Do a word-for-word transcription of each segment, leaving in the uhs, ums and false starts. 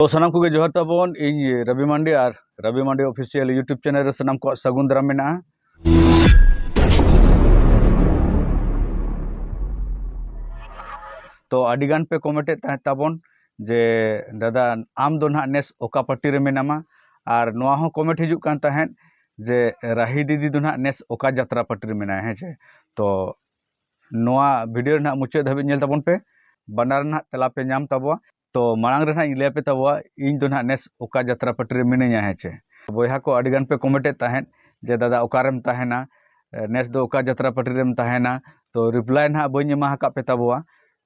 ᱛᱚ ᱥᱟᱱᱟᱢ ᱠᱚᱜᱮ ᱡᱚᱦᱟᱨ ᱛᱟᱵᱚᱱ, ᱤᱧ ᱨᱚᱵᱤ ᱢᱟᱱᱰᱤ ᱟᱨ ᱨᱚᱵᱤ ᱢᱟᱱᱰᱤ ᱚᱯᱷᱤᱥᱤᱭᱟᱞ YouTube ᱪᱮᱱᱮᱞ ᱨᱮ ᱥᱟᱱᱟᱢ ᱠᱚᱣᱟᱜ ᱥᱟᱹᱜᱩᱱ ᱫᱟᱨᱟᱢ ᱢᱮᱱᱟᱜᱼᱟ᱾ ᱛᱚ ᱟᱹᱰᱤ ᱜᱟᱱ ᱯᱮ ᱠᱚᱢᱮᱱᱴ ᱮᱫ ᱛᱟᱦᱮᱸᱫ ᱛᱟᱵᱚᱱ ᱡᱮ, "ᱫᱟᱫᱟ, ᱟᱢ ᱫᱚ ᱱᱟᱦᱟᱜ ᱱᱮᱥ ᱚᱠᱟ ᱯᱟᱨᱴᱤ ᱨᱮ ᱢᱮᱱᱟᱢᱟ?" ᱟᱨ ᱱᱚᱣᱟ ᱦᱚᱸ ᱠᱚᱢᱮᱱᱴ ᱦᱤᱡᱩᱜ ᱠᱟᱱ ᱛᱟᱦᱮᱸᱫ ᱡᱮ, "ᱨᱟᱦᱤ ᱫᱤᱫᱤ ᱫᱚ ᱱᱟᱦᱟᱜ ᱱᱮᱥ ᱚᱠᱟ ᱡᱟᱛᱨᱟ ᱯᱟᱨᱴᱤ ᱨᱮ ᱢᱮᱱᱟᱭᱟ?" ᱦᱮᱸ ᱪᱮ? ᱛᱚ ᱱᱚᱣᱟ ᱵᱷᱤᱰᱤᱭᱳ ᱨᱮ ᱱᱟᱦᱟᱜ ᱢᱩᱪᱟᱹᱫ ᱫᱷᱟᱹᱵᱤᱡ ᱧᱮᱞ ᱛᱟᱵᱚᱱ ᱯᱮ, ᱵᱟᱱᱟᱨ ᱱᱟᱦᱟᱜ ᱛᱮᱞᱟ ᱯᱮ ᱧᱟᱢ ᱛᱟᱵᱚᱣᱟ᱾ ᱛᱚ ᱢᱟᱲᱟᱝ ᱨᱮ ᱱᱟᱦᱟᱜ ᱤᱧ ᱞᱟᱹᱭ ᱟᱯᱮ ᱛᱟᱵᱚᱣᱟ, ᱤᱧ ᱫᱚ ᱱᱟᱦᱟᱜ ᱱᱮᱥ ᱚᱠᱟ ᱡᱟᱛᱨᱟ ᱯᱟᱨᱴᱤ ᱨᱮ ᱢᱤᱱᱟᱹᱧᱟ, ᱦᱮᱸ ᱪᱮ? ᱵᱚᱭᱦᱟ ᱠᱚ ᱟᱹᱰᱤ ᱜᱟᱱ ᱯᱮ ᱠᱚᱢᱮᱱᱴ ᱮᱫ ᱛᱟᱦᱮᱸᱫ ᱡᱮ, "ᱫᱟᱫᱟ, ᱚᱠᱟᱨᱮᱢ ᱛᱟᱦᱮᱱᱟ? ᱱᱮᱥ ᱫᱚ ᱚᱠᱟ ᱡᱟᱛᱨᱟ ᱯᱟᱨᱴᱤ ᱨᱮᱢ ᱛᱟᱦᱮᱱᱟ?" ᱛᱚ ᱨᱤᱯᱞᱟᱭ ᱱᱟᱦᱟᱜ ᱵᱟᱹᱧ ᱮᱢᱟ ᱟᱠᱟᱫ ᱯᱮ ᱛᱟᱵᱚᱣᱟ᱾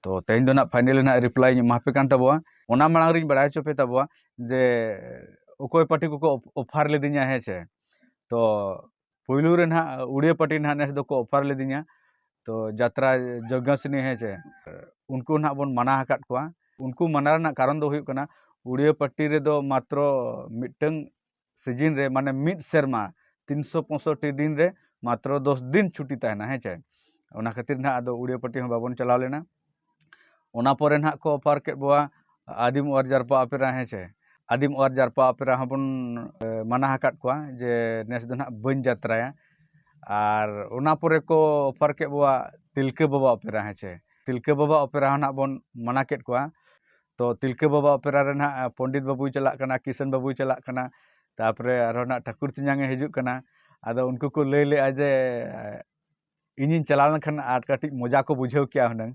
ᱛᱚ ᱛᱮᱦᱮᱧ ᱫᱚ ᱱᱟᱦᱟᱜ ᱯᱷᱟᱭᱱᱮᱞ ᱱᱟᱦᱟᱜ ᱨᱤᱯᱞᱟᱭ ᱤᱧ ᱮᱢᱟ ᱯᱮ ᱠᱟᱱ ᱛᱟᱵᱚᱣᱟ᱾ ᱚᱱᱟ ᱢᱟᱲᱟᱝ ᱨᱤᱧ ᱵᱟᱲᱟᱭ ᱦᱚᱪᱚ ᱯᱮ ᱛᱟᱵᱚᱣᱟ ᱡᱮ ᱚᱠᱚᱭ ᱯᱟᱨᱴᱤ ᱠᱚᱠᱚ ᱚᱯᱷᱟᱨ ᱞᱤᱫᱤᱧᱟ, ᱦᱮᱸ ᱪᱮ? ᱛᱚ ᱯᱩᱭᱞᱩ ᱨᱮ ᱱᱟᱦᱟᱜ ᱩᱲᱤᱭᱟ ᱯᱟᱨᱴᱤ ᱱᱟᱦᱟᱜ ᱱᱮᱥ ᱫᱚᱠᱚ ᱚᱯᱷᱟᱨ ᱞᱤᱫᱤᱧᱟ᱾ ᱛᱚ ᱡᱟᱛᱨᱟ ᱡᱚᱜᱽᱜᱟᱥᱤᱱᱤ, ᱦᱮᱸ ᱪᱮ, ᱩᱱᱠᱩ ᱱᱟᱦᱟᱜ ᱵᱚᱱ ᱢᱟᱱᱟ ᱟᱠᱟᱫ ᱠᱚᱣᱟ᱾ ᱩᱱᱠᱩ ᱢᱟᱱᱟ ᱨᱮᱱᱟᱜ ᱠᱟᱨᱚᱱ ᱫᱚ ᱦᱩᱭᱩᱜ ᱠᱟᱱᱟ, ᱩᱲᱤᱭᱟ ᱯᱟᱨᱴᱤ ᱨᱮᱫᱚ ᱢᱟᱛᱨᱚ ᱢᱤᱫᱴᱟᱝ ᱥᱤᱡᱤᱱ ᱨᱮ, ᱢᱟᱱᱮ ᱢᱤᱫ ᱥᱮᱨᱢᱟ ᱛᱤᱱᱥᱚ ᱯᱚᱸᱭᱥᱚᱴᱴᱤ ᱫᱤᱱ ᱨᱮ ᱢᱟᱛᱨᱚ ᱫᱚᱥ ᱫᱤᱱ ᱪᱷᱩᱴᱤ ᱛᱟᱦᱮᱱᱟ, ᱦᱮᱸ ᱪᱮ? ᱚᱱᱟ ᱠᱷᱟᱹᱛᱤᱨ ᱱᱟᱦᱟᱜ ᱟᱫᱚ ᱩᱲᱤᱭᱟ ᱯᱟᱨᱴᱤ ᱦᱚᱸ ᱵᱟᱵᱚᱱ ᱪᱟᱞᱟᱣ ᱞᱮᱱᱟ᱾ ᱚᱱᱟ ᱯᱚᱨᱮ ᱱᱟᱦᱟᱜ ᱠᱚ ᱚᱯᱷᱟᱨ ᱠᱮᱫ ᱵᱚᱣᱟ ᱟᱹᱫᱤᱢ ᱚᱣᱟᱨ ᱡᱟᱨᱯᱟ ᱚᱯᱮᱨᱟ, ᱦᱮᱸ ᱪᱮ? ᱟᱹᱫᱤᱢ ᱚᱣᱟᱨ ᱡᱟᱨᱯᱟ ᱚᱯᱮᱨᱟ ᱦᱚᱸᱵᱚᱱ, ᱮ, ᱢᱟᱱᱟ ᱟᱠᱟᱫ ᱠᱚᱣᱟ ᱡᱮ ᱱᱮᱥ ᱫᱚ ᱱᱟᱦᱟᱜ ᱵᱟᱹᱧ ᱡᱟᱛᱨᱟᱭᱟ᱾ ᱟᱨ ᱚᱱᱟ ᱯᱚᱨᱮ ᱠᱚ ᱚᱯᱷᱟᱨ ᱠᱮᱫ ᱵᱚᱣᱟ ᱛᱤᱞᱠᱟᱹ ᱵᱟᱵᱟ ᱚᱯᱮᱨᱟ, ᱦᱮᱸ ᱪᱮ? ᱛᱤᱞᱠᱟᱹ ᱵᱟᱵᱟ ᱚᱯᱮᱨᱟ ᱦᱚᱸ ᱱᱟᱦᱟᱜ ᱵᱚᱱ ᱢᱟᱱᱟ ᱠᱮᱫ ᱠᱚᱣᱟ᱾ ᱛᱚ ᱛᱤᱞᱠᱟᱹ ᱵᱟᱵᱟ ᱚᱯᱮᱨᱟ ᱨᱮ ᱱᱟᱦᱟᱜ ᱯᱚᱱᱰᱤᱛ ᱵᱟᱹᱵᱩᱭ ᱪᱟᱞᱟᱜ ᱠᱟᱱᱟ, ᱠᱤᱥᱟᱹᱱ ᱵᱟᱹᱵᱩᱭ ᱪᱟᱞᱟᱜ ᱠᱟᱱᱟ, ᱛᱟᱨᱯᱚᱨᱮ ᱟᱨᱦᱚᱸ ᱱᱟᱦᱟᱜ ᱴᱷᱟᱹᱠᱩᱨ ᱛᱮᱧᱟᱝ ᱮ ᱦᱤᱡᱩᱜ ᱠᱟᱱᱟ᱾ ᱟᱫᱚ ᱩᱱᱠᱩ ᱠᱚ ᱞᱟᱹᱭ ᱞᱮᱫᱼᱟ ᱡᱮ, ᱤᱧᱤᱧ ᱪᱟᱞᱟᱣ ᱞᱮᱱᱠᱷᱟᱱ ᱟᱨ ᱠᱟᱹᱴᱤᱡ ᱢᱚᱡᱟ ᱠᱚ ᱵᱩᱡᱷᱟᱹᱣ ᱠᱮᱭᱟ ᱦᱩᱱᱟᱹᱝ᱾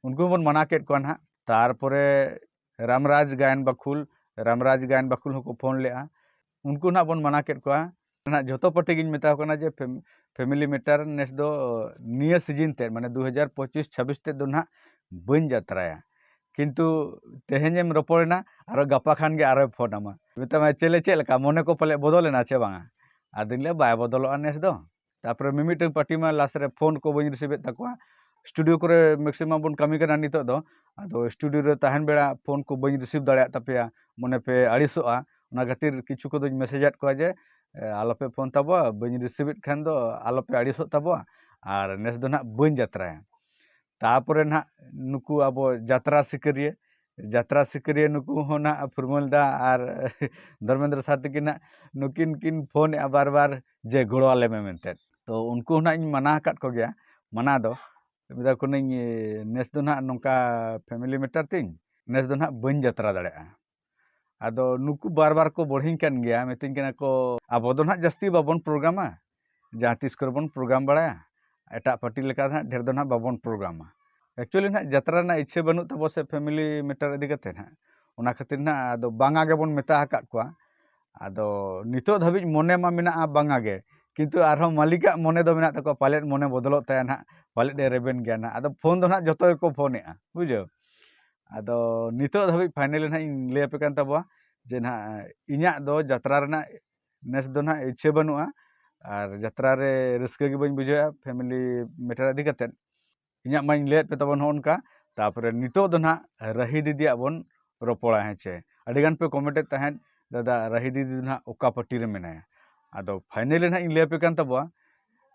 ᱩᱱᱠᱩ ᱦᱚᱸᱵᱚᱱ ᱢᱟᱱᱟ ᱠᱮᱫ ᱠᱚᱣᱟ ᱱᱟᱦᱟᱜ᱾ ᱛᱟᱨᱯᱚᱨᱮ ᱨᱟᱢᱨᱟᱡᱽ ᱜᱟᱭᱟᱱ ᱵᱟᱠᱷᱩᱞ, ᱨᱟᱢᱨᱟᱡᱽ ᱜᱟᱭᱟᱱ ᱵᱟᱠᱷᱩᱞ ᱦᱚᱸᱠᱚ ᱯᱷᱳᱱ ᱞᱮᱫᱼᱟ, ᱩᱱᱠᱩ ᱱᱟᱦᱟᱜ ᱵᱚᱱ ᱢᱟᱱᱟ ᱠᱮᱫ ᱠᱚᱣᱟ᱾ ᱱᱟᱦᱟᱜ ᱡᱷᱚᱛᱚ ᱯᱟᱹᱴᱤ ᱜᱤᱧ ᱢᱮᱛᱟ ᱠᱚ ᱠᱟᱱᱟ ᱡᱮ ᱯᱷᱮᱢ-, ᱯᱷᱮᱢᱤᱞᱤ ᱢᱮᱴᱟᱨ ᱱᱮᱥ ᱫᱚ ᱱᱤᱭᱟᱹ ᱥᱤᱡᱤᱱ ᱛᱮᱫ, ᱢᱟᱱᱮ ᱫᱩ ᱦᱟᱡᱟᱨ ᱯᱚᱸᱪᱤᱥ ᱪᱷᱟᱵᱵᱤᱥ ᱛᱮᱫ ᱫᱚ ᱱᱟᱦᱟᱜ ᱵᱟᱹᱧ ᱡᱟᱛᱨᱟᱭᱟ᱾ ᱠᱤᱱᱛᱩ ᱛᱮᱦᱮᱧᱮᱢ ᱨᱚᱯᱚᱲᱮᱱᱟ, ᱟᱨᱚ ᱜᱟᱯᱟ ᱠᱷᱟᱱ ᱜᱮ ᱟᱨᱚᱭ ᱯᱷᱳᱱ ᱟᱢᱟ, ᱢᱮᱛᱟᱢᱟᱭ, "ᱪᱮᱞᱮ, ᱪᱮᱫ ᱞᱮᱠᱟ, ᱢᱚᱱᱮ ᱠᱚ ᱯᱟᱞᱮ ᱵᱚᱫᱚᱞᱮᱱᱟ ᱪᱮ ᱵᱟᱝᱟ?" ᱟᱫᱚᱧ ᱞᱟᱹᱭᱟ, "ᱵᱟᱭ ᱵᱚᱫᱚᱞᱚᱜᱼᱟ ᱱᱮᱥ ᱫᱚ᱾" ᱛᱟᱨᱯᱚᱨᱮ ᱢᱤᱢᱤᱫᱴᱟᱝ ᱯᱟᱨᱴᱤ ᱢᱟ ᱞᱟᱥ ᱨᱮ ᱯᱷᱳᱱ ᱠᱚ ᱵᱟᱹᱧ ᱨᱤᱥᱤᱵᱷ ᱮᱫ ᱛᱟᱠᱚᱣᱟ᱾ ᱥᱴᱩᱰᱤᱭᱳ ᱠᱚᱨᱮ ᱢᱮᱠᱥᱤᱢᱟᱢ ᱵᱚᱱ ᱠᱟᱹᱢᱤ ᱠᱟᱱᱟ ᱱᱤᱛᱚᱜ ᱫᱚ, ᱟᱫᱚ ᱥᱴᱩᱰᱤᱭᱳ ᱨᱮ ᱛᱟᱦᱮᱱ ᱵᱮᱲᱟ ᱯᱷᱳᱱ ᱠᱚ ᱵᱟᱹᱧ ᱨᱤᱥᱤᱵᱷ ᱫᱟᱲᱮᱭᱟᱜ ᱛᱟᱯᱮᱭᱟ, ᱢᱚᱱᱮ ᱯᱮ ᱟᱹᱲᱤᱥᱚᱜᱼᱟ᱾ ᱚᱱᱟ ᱠᱷᱟᱹᱛᱤᱨ ᱠᱤᱪᱷᱩ ᱠᱚᱫᱚᱧ ᱢᱮᱥᱮᱡᱽ ᱟᱫ ᱠᱚᱣᱟ ᱡᱮ, "ᱮ, ᱟᱞᱚᱯᱮ ᱯᱷᱳᱱ ᱛᱟᱵᱚᱣᱟ, ᱵᱟᱹᱧ ᱨᱤᱥᱤᱵᱷ ᱮᱫ ᱠᱷᱟᱱ ᱫᱚ ᱟᱞᱚᱯᱮ ᱟᱹᱲᱤᱥᱚᱜ ᱛᱟᱵᱚᱣᱟ, ᱟᱨ ᱱᱮᱥ ᱫᱚ ᱱᱟᱦᱟᱜ ᱵᱟᱹᱧ ᱡᱟᱛᱨᱟᱭᱟ᱾" ᱛᱟᱨᱯᱚᱨᱮ ᱱᱟᱦᱟᱜ ᱱᱩᱠᱩ ᱟᱵᱚ ᱡᱟᱛᱨᱟ ᱥᱤᱠᱟᱹᱨᱤᱭᱟᱹ, ᱡᱟᱛᱨᱟ ᱥᱤᱠᱟᱹᱨᱤᱭᱟᱹ ᱱᱩᱠᱩ ᱦᱚᱸ ᱱᱟᱜ ᱯᱷᱩᱨᱢᱟᱹᱞ ᱫᱟ ᱟᱨ ᱫᱷᱚᱨᱢᱮᱱᱫᱨᱚ ᱥᱟᱨ ᱛᱟᱹᱠᱤᱱ ᱱᱟᱜ ᱱᱩᱠᱤᱱ ᱠᱤᱱ ᱯᱷᱳᱱᱮᱜᱼᱟ ᱵᱟᱨ ᱵᱟᱨ ᱡᱮ ᱜᱚᱲᱚ ᱟᱞᱮ ᱢᱮ ᱢᱮᱱᱛᱮ᱾ ᱛᱚ ᱩᱱᱠᱩ ᱦᱚᱸ ᱱᱟᱜ ᱤᱧ ᱢᱟᱱᱟ ᱟᱠᱟᱫ ᱠᱚᱜᱮᱭᱟ ᱢᱟᱱᱟ ᱫᱚ᱾ ᱢᱮᱛᱟ ᱠᱚ ᱠᱟᱹᱱᱟᱹᱧ, ᱱᱮᱥ ᱫᱚ ᱱᱟᱜ ᱱᱚᱝᱠᱟ family matter ᱛᱤᱧ, ᱱᱮᱥ ᱫᱚ ᱱᱟᱜ ᱵᱟᱹᱧ ᱡᱟᱛᱨᱟ ᱫᱟᱲᱮᱭᱟᱜᱼᱟ᱾ ᱟᱫᱚ ᱱᱩᱠᱩ ᱵᱟᱨ ᱵᱟᱨ ᱠᱚ ᱵᱚᱲᱦᱤᱧ ᱠᱟᱱ ᱜᱮᱭᱟ, ᱢᱤᱛᱟᱹᱧ ᱠᱟᱱᱟ ᱠᱚ, ᱟᱵᱚ ᱫᱚ ᱱᱟᱜ ᱡᱟᱹᱥᱛᱤ ᱵᱟᱵᱚᱱ ᱯᱨᱳᱜᱨᱟᱢᱟ, ᱡᱟᱦᱟᱸ ᱛᱤᱥ ᱠᱚᱨᱮ ᱵᱚᱱ ᱯᱨᱳᱜᱨᱟᱢ ᱵᱟᱲᱟᱭᱟ, ᱮᱴᱟᱜ ᱯᱟᱨᱴᱤ ᱞᱮᱠᱟ ᱫᱚ ᱱᱟᱜ ᱰᱷᱮᱨ ᱫᱚ ᱱᱟᱜ ᱵᱟᱵᱚᱱ ᱯᱨᱳᱜᱨᱟᱢᱟ᱾ Actually ᱱᱟᱜ ᱡᱟᱛᱨᱟ ᱨᱮᱱᱟᱜ ᱤᱪᱪᱷᱟᱹ ᱵᱟᱹᱱᱩᱜ ᱛᱟᱵᱚ ᱥᱮ family matter ᱤᱫᱤ ᱠᱟᱛᱮ ᱱᱟᱜ, ᱚᱱᱟ ᱠᱷᱟᱹᱛᱤᱨ ᱱᱟᱜ ᱟᱫᱚ ᱵᱟᱝᱟ ᱜᱮᱵᱚᱱ ᱢᱮᱛᱟ ᱟᱠᱟᱫ ᱠᱚᱣᱟ᱾ ᱟᱫᱚ ᱱᱤᱛᱚᱜ ᱫᱷᱟᱹᱵᱤᱡ ᱢᱚᱱᱮ ᱢᱟ ᱢᱮᱱᱟᱜᱼᱟ ᱵᱟᱝᱟ ᱜᱮ, ᱠᱤᱱᱛᱩ ᱟᱨᱦᱚᱸ ᱢᱟᱹᱞᱤᱠᱟᱜ ᱢᱚᱱᱮ ᱫᱚ ᱢᱮᱱᱟᱜ ᱛᱟᱠᱚᱣᱟ, ᱯᱟᱞᱮᱫ ᱢᱚᱱᱮ ᱵᱚᱫᱚᱞᱚᱜ ᱛᱟᱭᱟ ᱱᱟᱜ, ᱯᱟᱞᱮᱫ ᱮ ᱨᱮᱵᱮᱱ ᱜᱮᱭᱟ ᱱᱟᱜ᱾ ᱟᱫᱚ ᱯᱷᱳᱱ ᱫᱚ ᱱᱟᱜ ᱡᱚᱛᱚ ᱜᱮᱠᱚ ᱯᱷᱳᱱᱮᱜᱼᱟ, ᱵᱩᱡᱷᱟᱹᱣ᱾ ᱟᱫᱚ ᱱᱤᱛᱚᱜ ᱫᱷᱟᱹᱵᱤᱡ finally ᱱᱟᱜ ᱤᱧ ᱞᱟᱹᱭ ᱟᱯᱮ ᱠᱟᱱ ᱛᱟᱵᱚᱣᱟ ᱡᱮ ᱱᱟᱜ ᱤᱧᱟᱹᱜ ᱫᱚ ᱡᱟᱛᱨᱟ ᱨᱮᱱᱟᱜ ᱱᱮᱥ ᱫᱚ ᱱᱟᱜ ᱤᱪᱪᱷᱟᱹ ᱵᱟᱹᱱᱩᱜᱼᱟ, ᱟᱨ ᱡᱟᱛᱨᱟ ᱨᱮ ᱨᱟᱹᱥᱠᱟᱹ ᱜᱮ ᱵᱟᱹᱧ ᱵᱩᱡᱷᱟᱹᱣᱮᱫᱼᱟ family matter ᱤᱫᱤ ᱠᱟᱛᱮᱫ᱾ ᱤᱧᱟᱹᱜ ᱢᱟᱧ ᱞᱟᱹᱭᱟᱫ ᱯᱮ ᱛᱟᱵᱚᱱ ᱱᱚᱜᱼᱚ ᱱᱚᱝᱠᱟ᱾ ᱛᱟᱨᱯᱚᱨᱮ ᱱᱤᱛᱚᱜ ᱫᱚ ᱱᱟᱜ ᱨᱟᱹᱦᱤ ᱫᱤᱫᱤᱭᱟᱜ ᱵᱚᱱ ᱨᱚᱯᱚᱲᱟ, ᱦᱮᱸ ᱪᱮ? ᱟᱹᱰᱤ ᱜᱟᱱ ᱯᱮ comment ᱮᱫ ᱛᱟᱦᱮᱸᱫ, "ᱫᱟᱫᱟ, ᱨᱟᱹᱦᱤ ᱫᱤᱫᱤ ᱫᱚ ᱱᱟᱜ ᱚᱠᱟ ᱯᱟᱨᱴᱤ ᱨᱮ ᱢᱮᱱᱟᱭᱟ?" ᱟᱫᱚ finally ᱱᱟᱜ ᱤᱧ ᱞᱟᱹᱭ ᱟᱯᱮ ᱠᱟᱱ ᱛᱟᱵᱚᱣᱟ,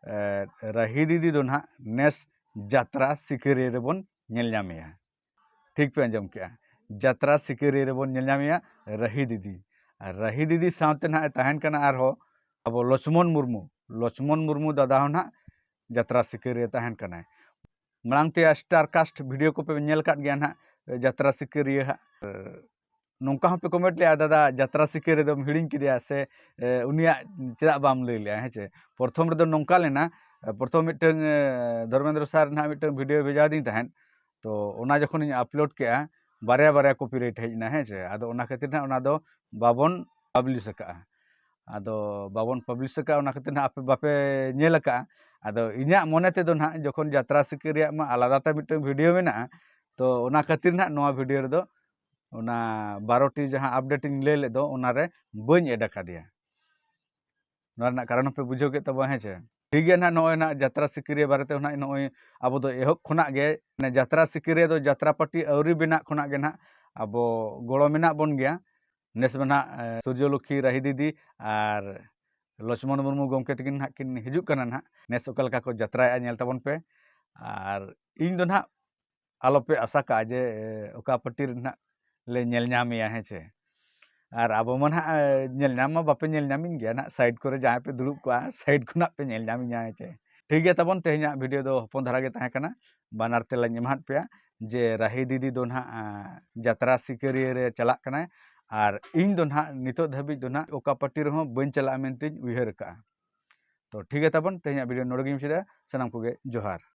ᱮ, ᱨᱟᱹᱦᱤ ᱫᱤᱫᱤ ᱫᱚ ᱱᱟᱜ ᱱᱮᱥ ᱡᱟᱛᱨᱟ ᱥᱤᱠᱟᱹᱨᱤᱭᱟᱹ ᱨᱮᱵᱚᱱ ᱧᱮᱞ ᱧᱟᱢᱮᱭᱟ᱾ ᱴᱷᱤᱠ ᱯᱮ ᱟᱸᱡᱚᱢ ᱠᱮᱜᱼᱟ, ᱡᱟᱛᱨᱟ ᱥᱤᱠᱟᱹᱨᱤᱭᱟᱹ ᱨᱮᱵᱚᱱ ᱧᱮᱞ ᱧᱟᱢᱮᱭᱟ ᱨᱟᱹᱦᱤ ᱫᱤᱫᱤ᱾ ᱟᱨ ᱨᱟᱹᱦᱤ ᱫᱤᱫᱤ ᱥᱟᱶᱛᱮ ᱱᱟᱜ ᱮ ᱛᱟᱦᱮᱱ ᱠᱟᱱᱟ ᱟᱨᱦᱚᱸ ᱟᱵᱚ ᱞᱚᱪᱷᱢᱚᱱ ᱢᱩᱨᱢᱩ᱾ ᱞᱚᱪᱷᱢᱚᱱ ᱢᱩᱨᱢᱩ ᱫᱟᱫᱟ ᱦᱚᱸ ᱱᱟᱜ ᱡᱟᱛᱨᱟ ᱥᱤᱠᱟᱹᱨᱤᱭᱟᱹ ᱛᱟᱦᱮᱱ ᱠᱟᱱᱟᱭ᱾ ᱢᱟᱲᱟᱝ ᱛᱮᱭᱟᱜ star cast video ᱠᱚᱯᱮ ᱧᱮᱞ ᱟᱠᱟᱫ ᱜᱮᱭᱟ ᱱᱟᱜ, ᱡᱟᱛᱨᱟ ᱥᱤᱠᱟᱹᱨᱤᱭᱟᱹ ᱦᱟᱸᱜ᱾ ᱱᱚᱝᱠᱟ ᱦᱚᱸᱯᱮ comment ᱞᱮᱜᱼᱟ, "ᱫᱟᱫᱟ, ᱡᱟᱛᱨᱟ ᱥᱤᱠᱟᱹᱨᱤᱭᱟᱹ ᱫᱚᱢ ᱦᱤᱲᱤᱧ ᱠᱮᱫᱮᱭᱟ ᱥᱮ, ᱮ, ᱩᱱᱤᱭᱟᱜ ᱪᱮᱫᱟᱜ ᱵᱟᱢ ᱞᱟᱹᱭ ᱞᱮᱜᱼᱟ?" ᱦᱮᱸ ᱪᱮ? ᱯᱨᱚᱛᱷᱚᱢ ᱨᱮᱫᱚ ᱱᱚᱝᱠᱟ ᱞᱮᱱᱟ, ᱮ, ᱯᱨᱚᱛᱷᱚᱢ ᱢᱤᱫᱴᱟᱝ, ᱮ, ᱫᱷᱚᱨᱢᱮᱱᱫᱨᱚ ᱥᱟᱨ ᱱᱟᱜ ᱢᱤᱫᱴᱟᱝ video ᱵᱷᱮᱡᱟ ᱟᱹᱫᱤᱧ ᱛᱟᱦᱮᱸᱫ, ᱛᱚ ᱚᱱᱟ ᱡᱚᱠᱷᱚᱱᱤᱧ upload ᱠᱮᱜᱼᱟ, ᱵᱟᱨᱭᱟ ᱵᱟᱨᱭᱟ copyright ᱦᱮᱡ ᱮᱱᱟ, ᱦᱮᱸ ᱪᱮ? ᱟᱫᱚ ᱚᱱᱟ ᱠᱷᱟᱹᱛᱤᱨ ᱱᱟᱜ ᱚᱱᱟ ᱫᱚ ᱵᱟᱵᱚᱱ publish ᱟᱠᱟᱜᱼᱟ᱾ ᱟᱫᱚ ᱵᱟᱵᱚᱱ publish ᱟᱠᱟᱜᱼᱟ, ᱚᱱᱟ ᱠᱷᱟᱹᱛᱤᱨ ᱱᱟᱜ ᱟᱯᱮ ᱵᱟᱯᱮ ᱧᱮᱞ ᱟᱠᱟᱜᱼᱟ᱾ ᱟᱫᱚ ᱤᱧᱟᱹᱜ ᱢᱚᱱᱮ ᱛᱮᱫᱚ ᱱᱟᱜ ᱡᱚᱠᱷᱚᱱ ᱡᱟᱛᱨᱟ ᱥᱤᱠᱟᱹᱨᱤᱭᱟᱹ ᱨᱮᱭᱟᱜ ᱢᱟ ᱟᱞᱟᱫᱟ ᱛᱮ ᱢᱤᱫᱴᱟᱝ video ᱢᱮᱱᱟᱜᱼᱟ, ᱛᱚ ᱚᱱᱟ ᱠᱷᱟᱹᱛᱤᱨ ᱱᱟᱜ ᱱᱚᱣᱟ video ᱨᱮᱫᱚ ᱚᱱᱟ ᱵᱟᱨᱚ ᱴᱤ ᱡᱟᱦᱟᱸ update ᱤᱧ ᱞᱟᱹᱭ ᱞᱮᱫ ᱫᱚ, ᱚᱱᱟᱨᱮ ᱵᱟᱹᱧ add ᱟᱠᱟᱫᱮᱭᱟ᱾ ᱱᱚᱣᱟ ᱨᱮᱱᱟᱜ ᱠᱟᱨᱚᱱ ᱦᱚᱸᱯᱮ ᱵᱩᱡᱷᱟᱹᱣ ᱠᱮᱫ ᱛᱟᱵᱚᱱᱟ, ᱦᱮᱸ ᱪᱮ? ᱴᱷᱤᱠ ᱜᱮᱭᱟ ᱱᱟᱜ, ᱱᱚᱜᱼᱚᱭ ᱱᱟᱜ ᱡᱟᱛᱨᱟ ᱥᱤᱠᱟᱹᱨᱤᱭᱟᱹ ᱵᱟᱨᱮᱛᱮ ᱱᱟᱜ ᱱᱚᱜᱼᱚᱭ ᱟᱵᱚ ᱫᱚ ᱮᱦᱚᱵ ᱠᱷᱚᱱᱟᱜ ᱜᱮ, ᱢᱟᱱᱮ ᱡᱟᱛᱨᱟ ᱥᱤᱠᱟᱹᱨᱤᱭᱟᱹ ᱫᱚ ᱡᱟᱛᱨᱟ ᱯᱟᱹᱴᱤ ᱟᱹᱣᱨᱤ ᱵᱮᱱᱟᱜ ᱠᱷᱚᱱᱟᱜ ᱜᱮ ᱱᱟᱜ ᱟᱵᱚ ᱜᱚᱲᱚ ᱢᱮᱱᱟᱜ ᱵᱚᱱ ᱜᱮᱭᱟ᱾ ᱱᱮᱥ ᱢᱟ ᱱᱟᱜ, ᱮ, ᱥᱩᱨᱡᱚᱞᱚᱠᱠᱷᱤ ᱨᱟᱦᱤ ᱫᱤᱫᱤ ᱟᱨ ᱞᱚᱪᱷᱢᱚᱱ ᱢᱩᱨᱢᱩ ᱜᱚᱢᱠᱮ ᱛᱟᱹᱠᱤᱱ ᱱᱟᱜ ᱠᱤᱱ ᱦᱤᱡᱩᱜ ᱠᱟᱱᱟ ᱱᱟᱜ᱾ ᱱᱮᱥ ᱚᱠᱟ ᱞᱮᱠᱟ ᱠᱚ ᱡᱟᱛᱨᱟᱭᱮᱜᱼᱟ, ᱧᱮᱞ ᱛᱟᱵᱚᱱ ᱯᱮ᱾ ᱟᱨ ᱤᱧ ᱫᱚ ᱱᱟᱜ ᱟᱞᱚᱯᱮ ᱟᱥᱟ ᱠᱟᱜᱼᱟ ᱡᱮ ᱚᱠᱟ ᱯᱟᱹᱴᱤ ᱨᱮ ᱱᱟᱦᱟᱜ ᱞᱮ ᱧᱮᱞ ᱧᱟᱢᱮᱭᱟ, ᱦᱮᱸ ᱪᱮ᱾ ᱟᱨ ᱟᱵᱚ ᱢᱟ ᱱᱟᱦᱟᱜ ᱧᱮᱞ ᱧᱟᱢ ᱢᱟ ᱵᱟᱯᱮ ᱧᱮᱞ ᱧᱟᱢᱤᱧ ᱜᱮᱭᱟ ᱱᱟᱦᱟᱜ, ᱥᱟᱭᱤᱰ ᱠᱚᱨᱮ ᱡᱟᱦᱟᱸᱭ ᱯᱮ ᱫᱩᱲᱩᱵ ᱠᱚᱜᱼᱟ, ᱥᱟᱭᱤᱰ ᱠᱷᱚᱱᱟᱜ ᱯᱮ ᱧᱮᱞ ᱧᱟᱢᱤᱧᱟ, ᱦᱮᱸ ᱪᱮ᱾ ᱴᱷᱤᱠ ᱜᱮᱭᱟ, ᱛᱟᱵᱚᱱ ᱛᱮᱦᱮᱧᱟᱜ ᱵᱷᱤᱰᱤᱭᱳ ᱫᱚ ᱦᱚᱯᱚᱱ ᱫᱷᱟᱨᱟ ᱜᱮ ᱛᱟᱦᱮᱸ ᱠᱟᱱᱟ᱾ ᱵᱟᱱᱟᱨ ᱛᱮᱞᱟᱧ ᱮᱢᱟᱦᱟᱫ ᱯᱮᱭᱟ ᱡᱮ ᱨᱟᱦᱤ ᱫᱤᱫᱤ ᱫᱚ ᱱᱟᱦᱟᱜ ᱡᱟᱛᱨᱟ ᱥᱤᱠᱟᱹᱨᱤᱭᱟᱹ ᱨᱮ ᱪᱟᱞᱟᱜ ᱠᱟᱱᱟᱭ, ᱟᱨ ᱤᱧ ᱫᱚ ᱱᱟᱦᱟᱜ ᱱᱤᱛᱚᱜ ᱫᱷᱟᱹᱵᱤᱡ ᱫᱚ ᱱᱟᱦᱟᱜ ᱚᱠᱟ ᱯᱟᱹᱴᱤ ᱨᱮᱦᱚᱸ ᱵᱟᱹᱧ ᱪᱟᱞᱟᱜᱼᱟ ᱢᱮᱱᱛᱮᱧ ᱩᱭᱦᱟᱹᱨ ᱟᱠᱟᱜᱼᱟ᱾ ᱛᱚ ᱴᱷᱤᱠ ᱜᱮᱭᱟ, ᱛᱟᱵᱚᱱ ᱛᱮᱦᱮᱧᱟᱜ ᱵᱷᱤᱰᱤᱭᱳ ᱱᱚᱰᱮ ᱜᱮᱧ ᱢᱩᱪᱟᱹᱫᱟ᱾ ᱥᱟᱱᱟᱢ ᱠᱚᱜᱮ ᱡᱚᱦᱟᱨ᱾